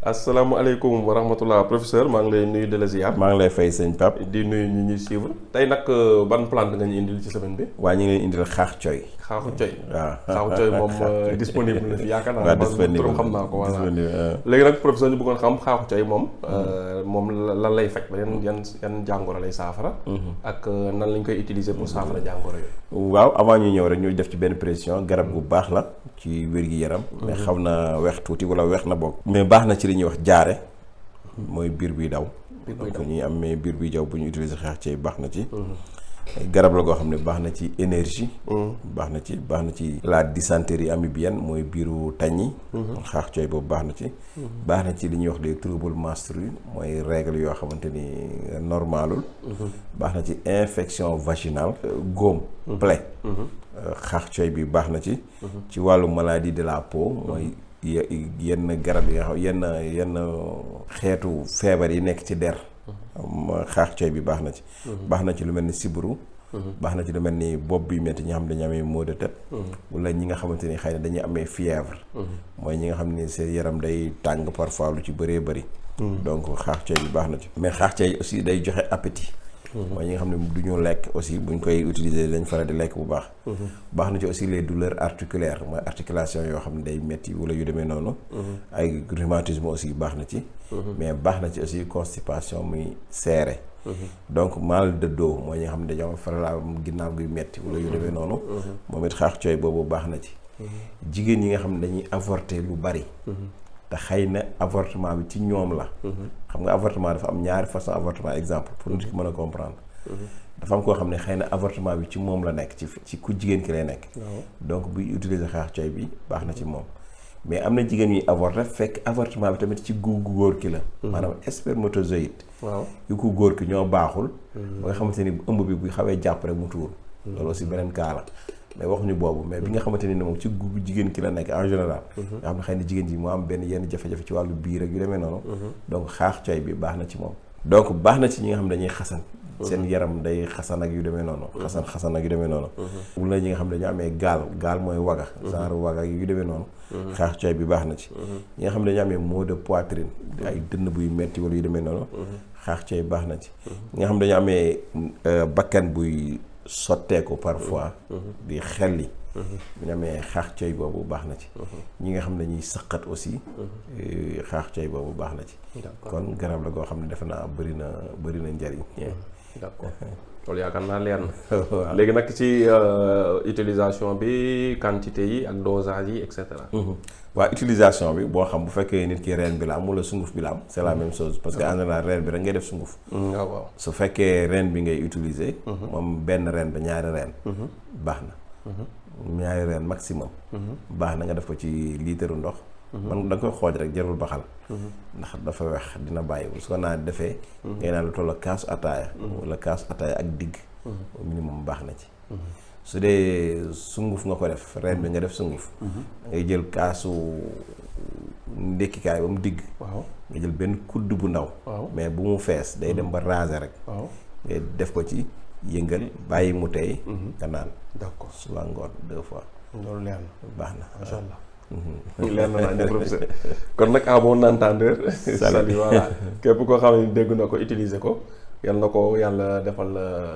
asalaamaaleykum wa rahmatulah professeur maa ngi lay nuyu de la ziar. maa ngi lay fay sëñ Pape. di nuyu ñi ñuy suivre. tey nag ban plante nga ñu indil ci semaine bi. waa ñu ngi leen indil xaax coy. xaaxu coy. waaw xaaxu coy moom disponible na fi yaakaar naa. waaw disponible turam xam naa ko voilà. léegi nag professeur ñu bëggoon xam xaaxu coy moom. moom lan lay faj ba yan jàngoro lay saafara. ak nan lañ koy utiliser pour saafara jàngoro yooyu. waaw avant ñu ñëw rek ñu def ci benn précision garab gu baax la ci wér-gi-yaram. mais xaw na weex tuuti wala weex na bokk. mais baax na ci li ñuy wax jaare. mooy biir buy daw. donc ñuy amee biir buy daw bu ñu utiliser xaax coy baax na ci. garab la goo xam ne baax na ci énergie. baax na ci la dysenterie amibienne mooy biiru taññi. xaax coy boobu baax na ci. baax na ci li ñuy wax les troubles menstruels mooy règle yoo xamante ni normalul. baax na ci infection vaginale. góom plaie. xaax coy bi baax na ci. ci wàllu maladie de la peau mooy. yenn garab yi nga xam yenn xeetu feebar yi nekk ci der. xaax coy bi baax na ci. baax na ci lu mel ni sibiru. baax na ci lu mel ni bopp bi métti ñi nga xam ne dañu amee maux de tête. wala ñi nga xamante ni xëy na dañuy amee fièvre. mooy ñi nga xam ne seen yaram day tàng parfois lu ci bëree bëri. donc xaax coy bi baax na ci. mais xaax coy aussi day joxe appétit. mooy ñi nga xam ne du ñu lekk aussi buñ koy utiliser dañ faral di lekk bu baax. baax na ci aussi les douleurs articulaires mooy articulation yoo xam ne day metti wala yu demee noonu. ay rhumatisme aussi baax na ci. mais baax na ci aussi constipation muy seere. donc mal de dos mooy ñi nga xam ne dañoo faral am ginnaaw guy metti wala yu demee noonu. moom it xaax coy boobu baax na ci. jigéen ñi nga xam ne dañuy avorter lu bari. te xëy na avortement bi ci ñoom la. xam nga avortement dafa am ñaari façon avortement exemple pour nit ki mën a comprendre. dafa am koo xam ne xëy na avortement bi ci moom la nekk ci ku jigéen ki lay nekk. donc buy utiliser xaax coy bi baax na ci moom. mais am na jigéen ñuy avorter fekk avortement bi tamit ci gu góor ki la. maanaam spermatozoïde. yu ku góor ki ñoo baaxul. ba nga xamante ni ëmb bi bu xawee jàpp rek mu tuur. loolu aussi beneen cas la. mais waxuñu boobu mais bi nga xamante ni moom ci gu jigéen ki la nekk en général. nga xam ne xëy na jigéen ji moo am benn yenn jafe-jafe ci wàllu biir ak yu demee noonu. donc xaax coy bi baax na ci moom. donc baax na ci ñi nga xam ne dañuy xasan. seen yaram day xasan ak yu demee noonu. xasan ak yu demee noonu. wala ñi nga xam ne dañu amee gaal mooy waga. genre waga yu demee noonu. xaax coy bi baax na ci. ñi nga xam ne dañu amee maux de poitrine. ay dënn buy metti wala yu demee noonu. xaax coy baax na ci. ñi nga xam ne dañu amee bakkan buy sotteeku parfois. di xelli. bu ñu amee xaax coy boobu baax na ci. ñi nga xam ne ñuy sëqat aussi. xaax coy boobu baax na ci. kon garab la goo xam ne defe naa bëri na njariñ. d'accord loolu yaakaar naa leer na. léegi nag ci utilisation bi quantité yi ak dosage yi et cetera. waaw utilisation bi boo xam bu fekkee nit ki reen bi la am wala sunguf bi la am c'est la même chose parce que en général reen bi rek ngay def sunguf. waaw su fekkee reen bi ngay utiliser. moom benn reen ba ñaari reen. baax na. ñaari reen maximum. baax na nga def ko ci litre ndox. man da nga koy xooj rek jarul baxal. ndax dafa wex dina bàyyi su ko naa defee. ngay naan lu toll kaasu ataaya. wala kaasu ataaya ak digg. minimum baax na ci. su dee sunguf nga ko def reen bi nga def sunguf. ngay jël kaasu ndékkikaay ba mu digg. nga jël benn kudd bu ndaw. mais bu mu fees day dem ba raser rek. ngay def ko ci yëngal bàyyi mu tey. nga naan. d'accord suba ngoon 2 fois. loolu leer na baax na macha allah. leer na naa professeur kon nag à bon entendeur. salut voilà képp koo xam ne dégg na ko utiliser ko yal na ko yàlla defal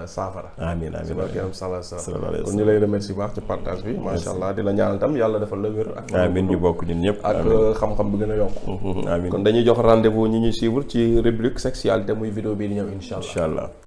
saafara. amiin amiin amiin salaamaaleykum kon ñu lay remercier baax ci partage bi. macha allah di la ñaanal tam yàlla defal la wér. ak amiin ñu bokk ñun ñëpp. ak xam-xam bi gën a yokk. amiin kon dañuy jox rendez-vous ñi ñuy suivre ci rubrique sexualité muy vidéo bii di ñëw incha allah.